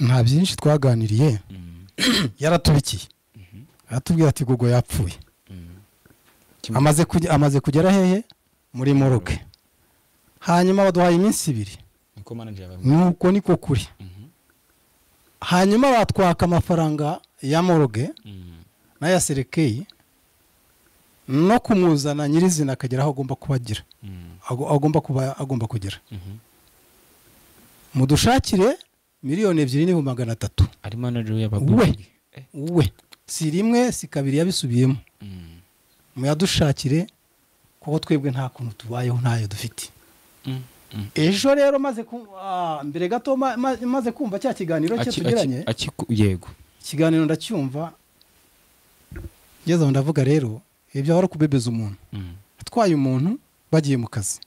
Nta byinshi twaganiriye. Yaratubikiye. Aratubwira ati Gogo yapfuye. Amaze kugera hehe? Muri morgue. Hanyuma baduhaye iminsi ibiri. Niko manager yababwiye. Nuko niko kuri. Hanyuma batwaka amafaranga ya morgue n'aya serekei no kumuzana nyirizina akagera aho agomba kubagira. Agomba kugera. Mudushakire 2,300,000. Ari manager yababwiye. We si rimwe si kabiri yabisubiyemo. Muyadushakire kuko twebwe nta kuntu tubayeho ntayo dufite. Ejo rero maze mbere gato maze kumva cya kiganiro cye tugiranye. Yego. Ikiganiro ndacyumva. Ngeze ndavuga rero ibyo wari kubebeza umuntu. Atwaye umuntu bagiye mu kazi.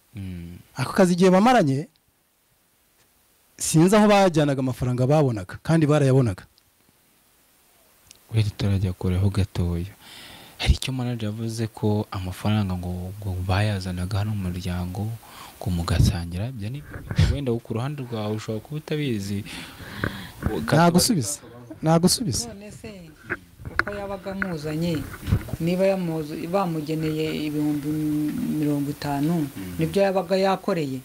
Ako kazi igihe bamaranye sinzi aho bajyanaga amafaranga babonaga kandi barayabonaga. We tutarajya kureho gatoya. Hari icyo manager yavuze ko amafaranga ngo bayazanaga hano mu muryango ngo mugasangira, ibyo ni wenda ku ruhande rwawe ushobora kuba utabizi. Nagusubiza. None se uko yabaga amuzanye niba bamugeneye 50,000 nibyo yabaga yakoreye.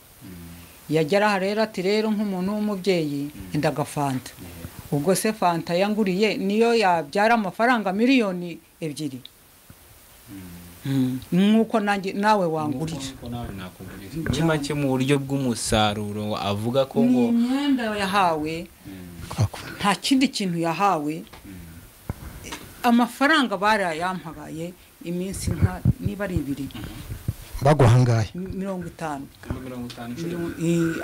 Yagera aha rero ati rero nk'umuntu w'umubyeyi indagafanta. Ubwo se fanta yanguriye niyo yabyara amafaranga 2,000,000. Nkuko nanjye nawe wangurira. Muri make mu buryo bw'umusaruro avuga ko ngo imyenda yahawe nta kindi kintu yahawe. Amafaranga barayampagaye iminsi nka niba ari ibiri. Baguhangaye 50.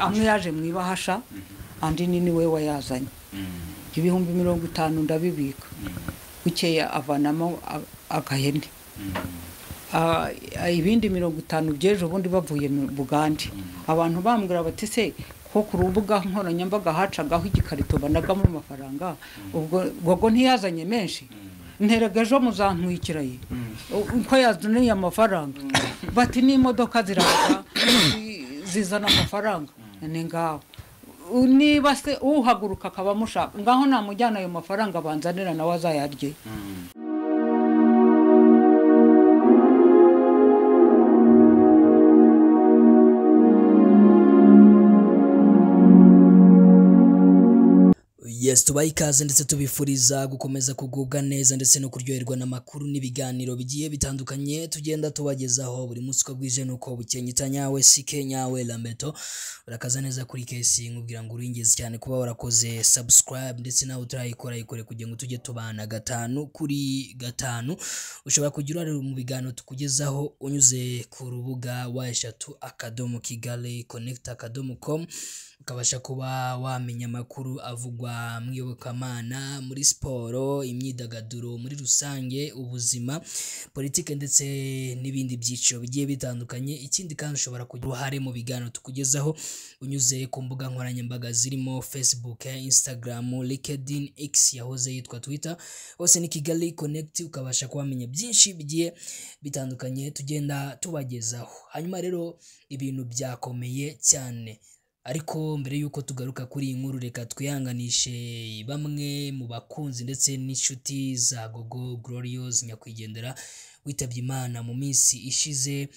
Amwe yaje mu ibahasha andi ni we wayazanye. 50,000 ndabibika. Bukeya avanamo agahene. Ibindi 50 by'ejo bundi bavuye mu Bugande. Abantu bambwira bati se ko ku rubuga nkoranyambaga hacagaho igikarito banagamo amafaranga, ubwo Gogo ntiyazanye menshi. Nterega ejo muzantwikiraye uko yazaniye amafaranga. Bati n'imodoka ziraza zizana amafaranga. Ni ngaho niba se uhaguruka akaba mushaka ngaho namujyana ayo mafaranga banzanira nawe azayarye. Yes, tubaye ikaze ndetse tubifuriza gukomeza kugubwa neza ndetse no kuryoherwa n'amakuru n'ibiganiro bigiye bitandukanye tugenda tubagezaho buri munsi uko bwije nuko bukeye. Nyawe sike nyawe Lambeto urakaza neza kuri KC, nkubwira ngo uringezi cyane kuba warakoze subscribe ndetse nawe utarayikora ikore kugira ngo tujye tubana 5 kuri 5. Ushobora kugira uruhare mu biganiro tukugezaho unyuze ku rubuga wa3.kigaliconnect.com ukabasha kuba wamenya amakuru avugwa mu iyobokamana, muri siporo, imyidagaduro muri rusange, ubuzima, politike ndetse n'ibindi byiciro bigiye bitandukanye. Ikindi kandi ushobora kugira uruhare mu biganiro tukugezaho unyuze ku mbuga nkoranyambaga zirimo Facebook, Instagram, LinkedIn, X yahoze yitwa Twitter, hose ni Kigali Connect, ukabasha kuhamenya byinshi bigiye bitandukanye tugenda tubagezaho. Hanyuma rero ibintu byakomeye cyane. Ariko mbere yuko tugaruka kuri iyi nkuru reka twihanganishe bamwe mu bakunzi ndetse n'inshuti za Gogo Glorious nyakwigendera witabye Imana mu minsi ishize.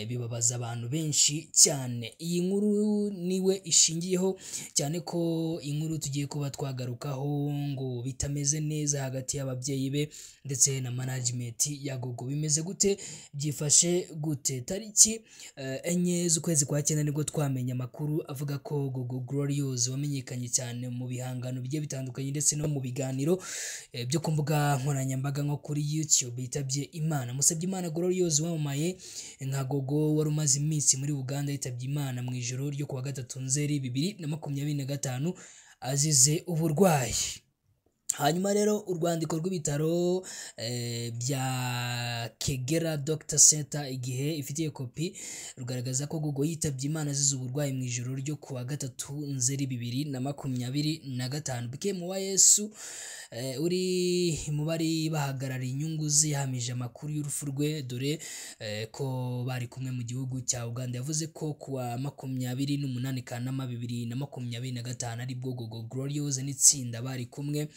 Bibabaza abantu benshi cyane. Iyi nkuru niwe ishingiyeho cyane ko inkuru tugiye kuba twagarukaho ngo bitameze neza hagati y'ababyeyi be ndetse na management ya Gogo. Bimeze gute? Byifashe gute? Tariki 4 z'ukwezi kwa 9 nibwo twamenya amakuru avuga ko Gogo Glorious wamenyekanye cyane mu bihangano bigiye bitandukanye ndetse no mu biganiro byo ku mbuga nkoranyambaga nko kuri YouTube yitabye Imana. Musabye Imana Glorious wamamaye nka Gogo wari umaze iminsi muri Uganda yitabye Imana mu ijoro ryo kuwa 3 Nzeri 2025 azize uburwayi. Hanyuma rero urwandiko rw'ibitaro bya Kegera Doctor Center igihe ifitiye kopi rugaragaza ko Gogo yitabye Imana azize uburwayi mu ijoro ryo kuwa 3 Nzeri 2025. Bikem wa Yesu uri mu bari bahagarariye inyungu ze yahamije amakuru y'urupfu rwe, dore ko bari kumwe mu gihugu cya Uganda. Yavuze ko kuwa 28 Kanama 2025 aribwo Gogo Gloriose n'itsinda bari kumwe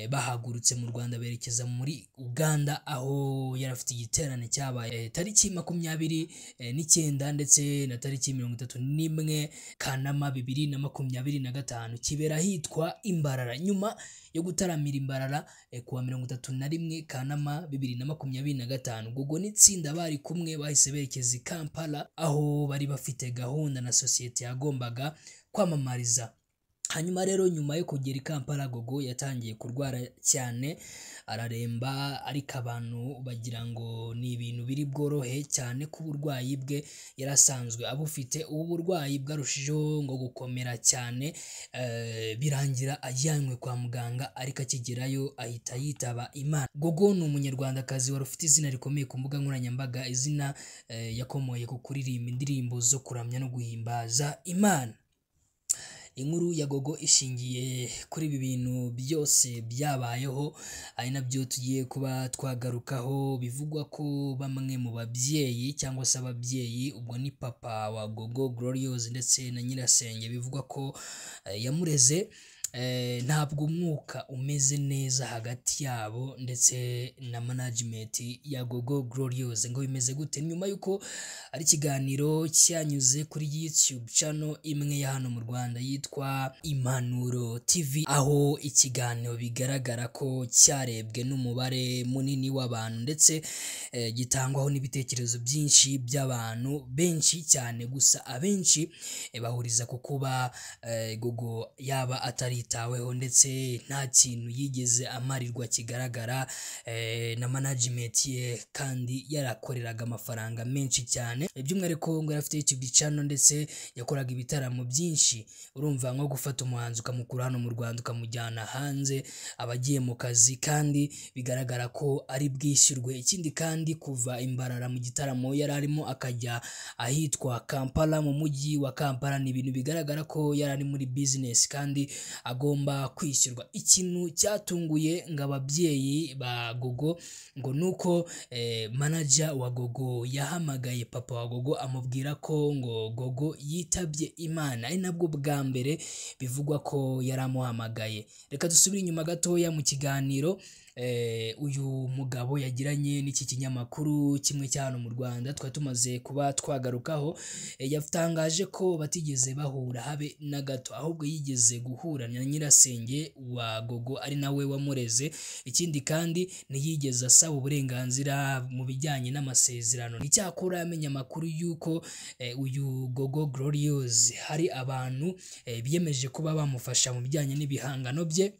bahagurutse mu Rwanda berekeza muri Uganda, aho yari afite igiterane cyabaye tariki 29 ndetse na tariki 31 Kanama 2025, kibera hitwa Imbarara. Nyuma yo gutaramira Imbarara kuwa 31 Kanama 2025, Gogo n'itsinda bari kumwe bahise berekeza i Kampala, aho bari bafite gahunda na sosiyete yagombaga kwamamariza. Hanyuma rero nyuma yo kugera i Kampala, Gogo yatangiye kurwara cyane araremba, ariko abantu bagira ngo ni ibintu biri bworohe cyane ko uburwayi bwe yarasanzwe abufite. Ubu burwayi bwarushijeho ngo gukomera cyane, birangira ajyanywe kwa muganga, ariko akigerayo ahita yitaba Imana. Gogo ni umunyarwandakazi wari ufite izina rikomeye ku mbuga nkoranyambaga, izina yakomoye ku kuririmba indirimbo zo kuramya no guhimbaza Imana. Inkuru ya Gogo ishingiye kuri ibi bintu byose byabayeho, ari nabyo tugiye kuba twagarukaho. Bivugwa ko bamwe mu babyeyi cyangwa se ababyeyi, ubwo ni papa wa Gogo Gloriose ndetse na nyirasenge, bivugwa ko yamureze, ntabwo umwuka umeze neza hagati yabo ndetse na management ya Gogo Gloriose. Ngo bimeze gute? Nyuma yuko ari ikiganiro cyanyuze kuri YouTube channel imwe ya hano mu Rwanda yitwa Impanuro TV, aho ikiganiro bigaragara ko cyarebwe n'umubare munini w'abantu ndetse gitangwaho n'ibitekerezo byinshi by'abantu benshi cyane. Gusa abenshi bahuriza ku kuba Gogo yaba atari yitaweho ndetse nta kintu yigeze amarirwa kigaragara na management ye, kandi yarakoreraga amafaranga menshi cyane. By'umwihariko ngo yari afite YouTube channel ndetse yakoraga ibitaramo byinshi. Urumva nko gufata umuhanzi ukamukura hano mu Rwanda ukamujyana hanze, abagiye mu kazi kandi bigaragara ko ari bwishyurwe. Ikindi kandi kuva Imbarara mu gitaramo yari arimo akajya ahitwa Kampala, mu mujyi wa Kampala, ni ibintu bigaragara ko yari ari muri business kandi agomba kwishyurwa. Ikintu cyatunguye ngo ababyeyi ba Gogo ngo nuko manager wa Gogo yahamagaye papa wa Gogo amubwira ko ngo Gogo yitabye Imana, ari nabwo bwa mbere bivugwa ko yaramuhamagaye. Reka dusubire inyuma gatoya mu kiganiro uyu mugabo yagiranye n'iki kinyamakuru kimwe cya hano mu Rwanda twari tumaze kuba twagarukaho. Yatangaje ko batigeze bahura habe na gato, ahubwo yigeze guhura na nyirasenge wa Gogo ari nawe wamureze. Ikindi kandi ntiyigeze asaba uburenganzira mu bijyanye n'amasezerano. Icyakora yamenye amakuru y'uko uyu Gogo Gloriose hari abantu biyemeje kuba bamufasha mu bijyanye n'ibihangano bye,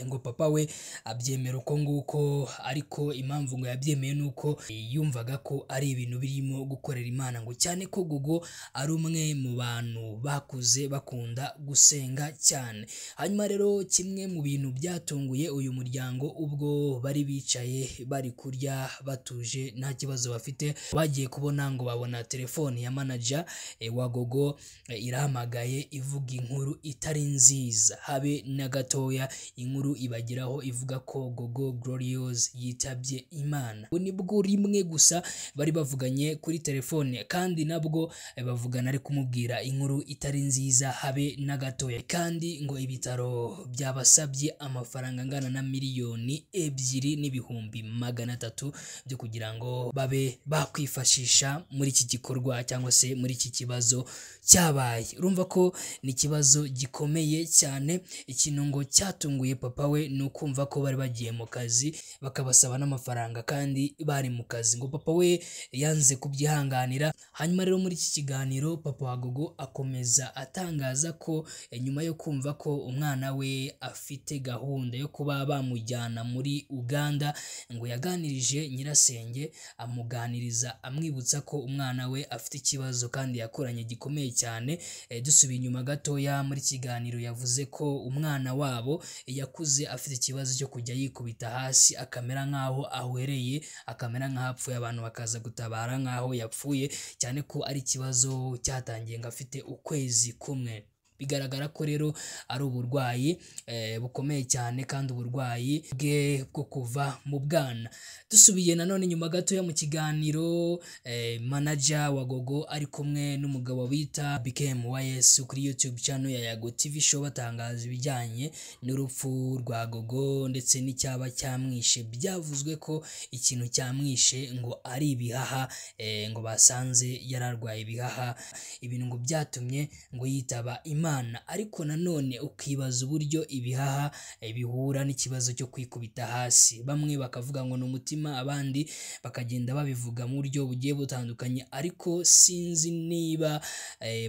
ngo papa we abyemera uko nguko, ariko impamvu ngo yabyemeye nuko yumvaga ko ari ibintu birimo gukorera Imana, ngo cyane ko Gogo ari umwe mu bantu bakuze bakunda gusenga cyane. Hanyuma rero kimwe mu bintu byatunguye uyu muryango, ubwo bari bicaye bari kurya batuje nta kibazo bafite, bagiye kubona ngo babona telefone ya manager wa Gogo irahamagaye ivuga inkuru itari nziza habe na gatoya. Inkuru ibageraho ivuga ko Gogo Gloriose yitabye Imana. Nibwo rimwe gusa bari bavuganye kuri telefone, kandi nabwo bavugana ari kumubwira inkuru itari nziza habe na gatoya. Kandi ngo ibitaro byabasabye amafaranga angana na 2,300,000 byo kugira ngo babe bakwifashisha muri iki gikorwa cyangwa se muri iki kibazo cyabaye. Urumva ko ni ikibazo gikomeye cyane. Ikintu ngo cyatunguye papa we ni ukumva ko bari bagiye mu kazi bakabasaba n'amafaranga kandi bari mu kazi, ngo papa we yanze kubyihanganira. Hanyuma rero muri iki kiganiro papa wa Gogo akomeza atangaza ko nyuma yo kumva ko umwana we afite gahunda yo kuba bamujyana muri Uganda, ngo yaganirije nyirasenge amuganiriza amwibutsa ko umwana we afite ikibazo kandi yakoranye gikomeye cyane. Dusubiye inyuma gatoya muri kiganiro yavuze ko umwana wabo yakuze yakuze afite ikibazo cyo kujya yikubita hasi akamera nk'aho ahwereye, akamera nk'aho apfuye, abantu bakaza gutabara nk'aho yapfuye, cyane ko ari ikibazo cyatangiye ngo afite ukwezi kumwe. Bigaragara ko rero ari uburwayi bukomeye cyane kandi uburwayi bwe bwo kuva mu bwana. Dusubiye nanone nyuma gatoya mu kiganiro, manager wa Gogo ari kumwe n'umugabo bita Bikem wa Yesu kuri YouTube channel ya Yago TV Show, batangaza ibijyanye n'urupfu rwa Gogo ndetse n'icyaba cyamwishe. Byavuzwe ko ikintu cyamwishe ngo ari ibihaha, ngo basanze yararwaye ibihaha, ibintu ngo byatumye ngo yitaba Imana. Ariko nanone ukibaza uburyo ibihaha bihura n'ikibazo cyo kwikubita hasi. Bamwe bakavuga ngo ni umutima, abandi bakagenda babivuga mu buryo bugiye butandukanye, ariko sinzi niba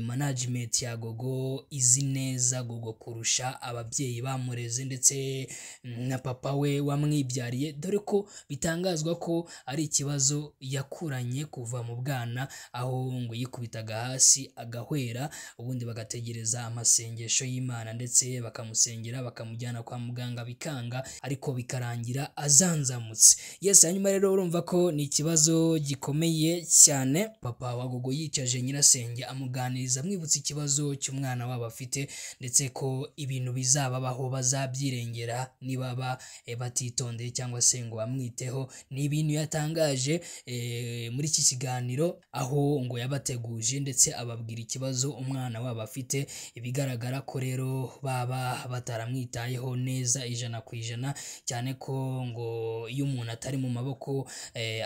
management ya Gogo izi neza Gogo kurusha ababyeyi bamureze ndetse na papa we wamwibyariye, dore ko bitangazwa ko ari ikibazo yakuranye kuva mu bwana, aho ngo yikubitaga hasi agahwera, ubundi bagategereza amasengesho y'Imana ndetse bakamusengera bakamujyana kwa muganga bikanga, ariko bikarangira azanzamutse. Yes, hanyuma rero urumva ko ni ikibazo gikomeye cyane. Papa wa Gogo yicaje nyirasenge amuganiriza, amwibutsa ikibazo cy'umwana wabo afite, ndetse ko ibintu bizababaho bazabyirengera nibaba batitondeye cyangwa se ngo bamwiteho. Ni ibintu yatangaje muri iki kiganiro, aho ngo yabateguje ndetse ababwira ikibazo umwana wabo afite. Ibigaragara ko rero baba bataramwitayeho neza 100%, cyane ko ngo iyo umuntu atari mu maboko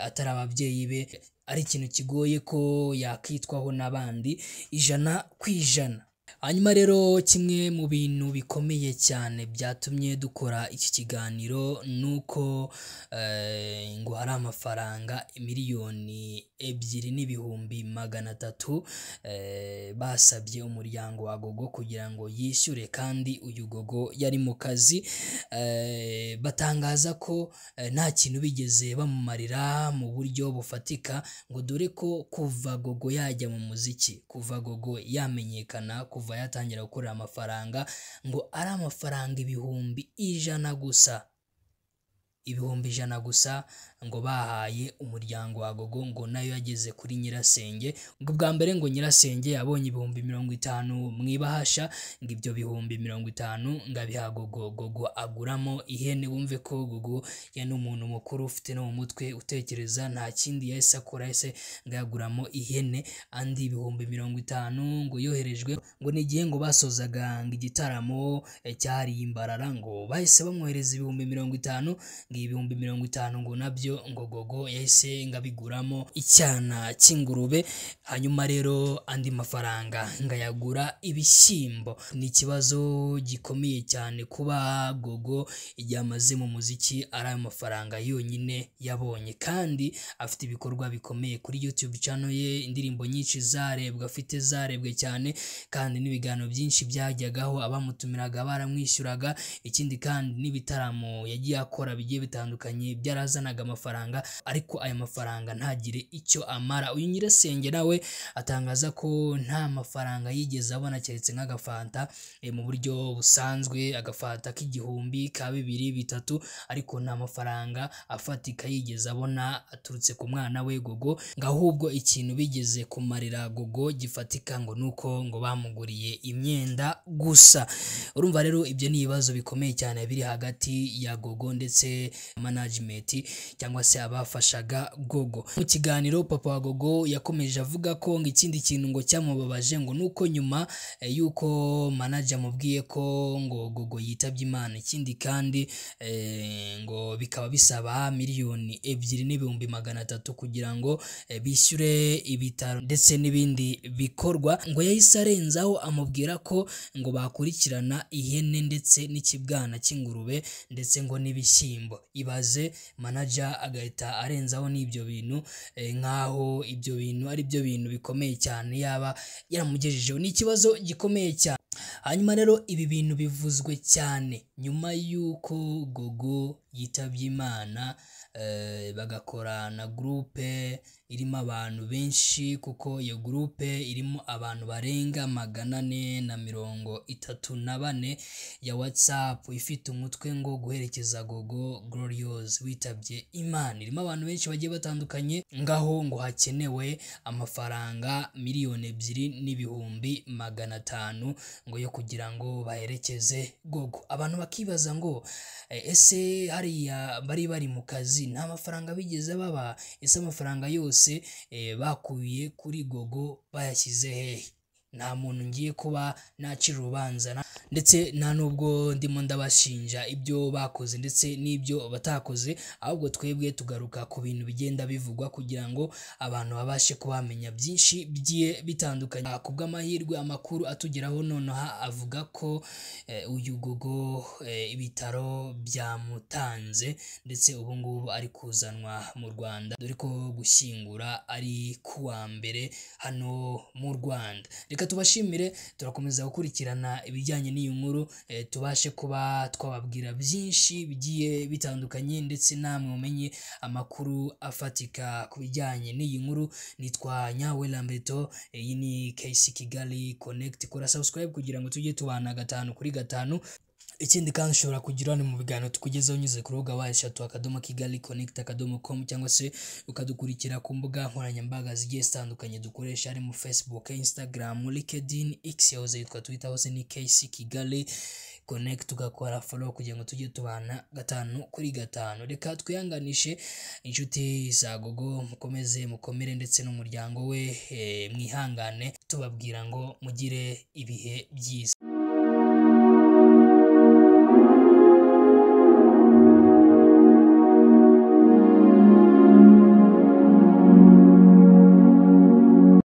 atari ababyeyi be, ari ikintu kigoye ko yakitwaho n'abandi 100%. Hanyuma rero kimwe mu bintu bikomeye cyane byatumye dukora iki kiganiro nuko ngo hari amafaranga 2,300,000 basabye umuryango wa Gogo kugira ngo yishyure, kandi uyu Gogo yari mu kazi. Batangaza ko nta kintu bigeze bamumarira mu buryo bufatika, ngo dore ko kuva Gogo yajya mu muziki, kuva Gogo yamenyekana, kuva yatangira gukorera amafaranga, ngo ari amafaranga 100,000 gusa, 100,000 gusa ngo bahaye umuryango wa Gogo, ngo nayo yageze kuri nyirasenge. Ngo bwa mbere ngo nyirasenge yabonye 50,000 mu ibahasha, ngo ibyo 50,000 ngo abiha Gogo, Gogo aguramo ihene. Wumve ko Gogo ya n'umuntu mukuru ufite no mu mutwe utekereza, nta kindi yahise akora, yahise ngo yaguramo ihene. Andi 50,000 ngo yoherejwe, ngo n'igihe ngo basozaga ngo igitaramo cyari Imbarara, ngo bahise bamwohereza 50,000, ngo 50,000 ngo nabyo ngo Gogo yahise ngabiguramo icyana cy'ingurube. Hanyuma rero andi mafaranga ngayagura ibishyimbo. Ni ikibazo gikomeye cyane kuba Gogo igihe amaze mu muziki ari ayo mafaranga yonyine yabonye, kandi afite ibikorwa bikomeye kuri YouTube channel ye, indirimbo nyinshi zarebwe afite, zarebwe cyane, kandi n'ibiganiro byinshi byajyagaho, abamutumiraga baramwishyuraga. Ikindi kandi n'ibitaramo yagiye akora bigiye bitandukanye byarazanaga amafaranga, ariko aya mafaranga ntagire icyo amara. Uyu nyirasenge nawe atangaza ko nta mafaranga yigeze abona keretse nk'agafanta mu buryo busanzwe, agafanta k'igihumbi, ka 2, 3, ariko nta mafaranga afatika yigeze abona aturutse ku mwana we Gogo. Ngo ahubwo ikintu bigeze kumarira Gogo gifatika ngo nuko ngo bamuguriye imyenda gusa. Urumva rero ibyo ni ibibazo bikomeye cyane biri hagati ya Gogo ndetse management cyangwa se abafashaga Gogo. Mu kiganiro papa wa Gogo yakomeje avuga ko ngo ikindi kintu ngo cyamubabaje ngo nuko nyuma yuko manager amubwiye ko ngo Gogo yitabye Imana, ikindi kandi ngo bikaba bisaba 2,300,000 kugira ngo bishyure ibitaro ndetse n'ibindi bikorwa, ngo yahise arenzaho amubwira ko ngo bakurikirana ihene ndetse n'ikibwana cy'ingurube ndetse ngo n'ibishyimbo. Ibaze manager agahita arenzaho n'ibyo bintu, nkaho ibyo bintu ari byo bintu bikomeye cyane yaba yaramugejejeho. Ni ikibazo gikomeye cyane. Hanyuma rero ibi bintu bivuzwe cyane nyuma y'uko Gogo yitabye Imana, bagakora na groupe irimo abantu benshi, kuko iyo gurupe irimo abantu barenga 434 ya WhatsApp, ifite umutwe ngo guherekeza Gogo Glorious witabye Imana. Irimo abantu benshi bagiye batandukanye, ngaho ngo hakenewe amafaranga 2,500,000 ngo yo kugira ngo baherekeze Gogo. Abantu bakibaza ngo ese hariya bari mu kazi nta mafaranga bigeze baba? Ese amafaranga yose bakuye kuri Gogo bayashyize hehe? Nta muntu ngiye kuba nacira urubanza, ndetse nta nubwo ndimo ndabashinja ibyo bakoze ndetse n'ibyo batakoze, ahubwo twebwe tugaruka ku bintu bigenda bivugwa kugira ngo abantu babashe kubamenya byinshi bigiye bitandukanye. Ku bw'amahirwe amakuru atugeraho nonaha avuga ko uyu Gogo ibitaro byamutanze, ndetse ubu ngubu ari kuzanwa mu Rwanda, dore ko gushyingura ari kuwa mbere hano mu Rwanda. Reka tubashimire, turakomeza gukurikirana ibijyanye n'iyi nkuru, tubashe kuba twababwira byinshi bigiye bitandukanye, ndetse namwe mumenye amakuru afatika ku bijyanye n'iyi nkuru. Nitwa Nyawe Lamberto, iyi ni KC Kigali Connect. Kora subscribe kugira ngo tujye tubana 5 kuri 5. Ikindi kandi ushobora kugira ni mu biganiro tukugezaho unyuze ku rubuga wa3.kigaliconnect.com, cyangwa se ukadukurikira ku mbuga nkoranyambaga zigiye zitandukanye dukoresha, harimo Facebook, Instagram, LinkedIn, X yahoze yitwa Twitter, hose ni KC Kigali Connect. Tugakora follow kugira ngo tujye tubana 5 kuri 5. Reka twihanganishe inshuti za Gogo, mukomeze mukomere, ndetse n'umuryango we mwihangane, tubabwira ngo mugire ibihe byiza.